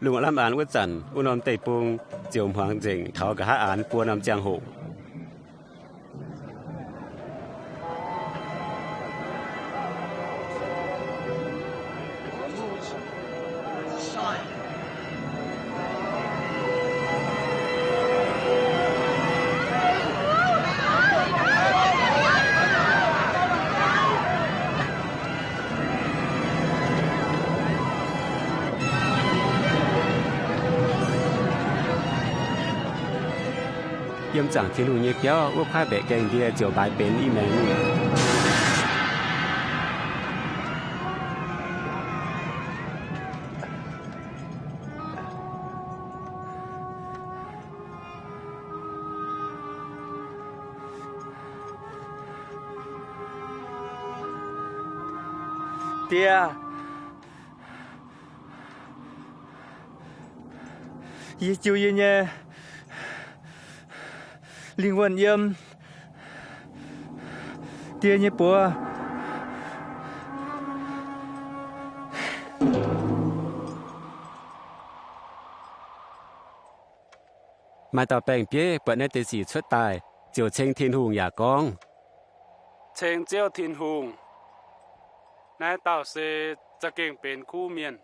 Lungh lamh aanx wuov zanc, wuov norm deic-bung ziouc hmuangx nzengc taux nqa'haav aanx buo norm ziangh hoc. Yiem zaangc Tin-Hungh nyei biauv wuov kuaaiv mbaeqc gaengh ndie ziouc mbaaix benx i maengx. Die, yie jiu yie nyei lingh wuonh yiem Die nyei buoz. Maaih dauh baeng-bieiv buatc naaiv deix sic cuotv daaih, ziouc ceng Tin-Hungh yaac gorngv, Ceng Ziouv Tin-Hungh, naaiv dauh se za'gengh benx kuv mienh.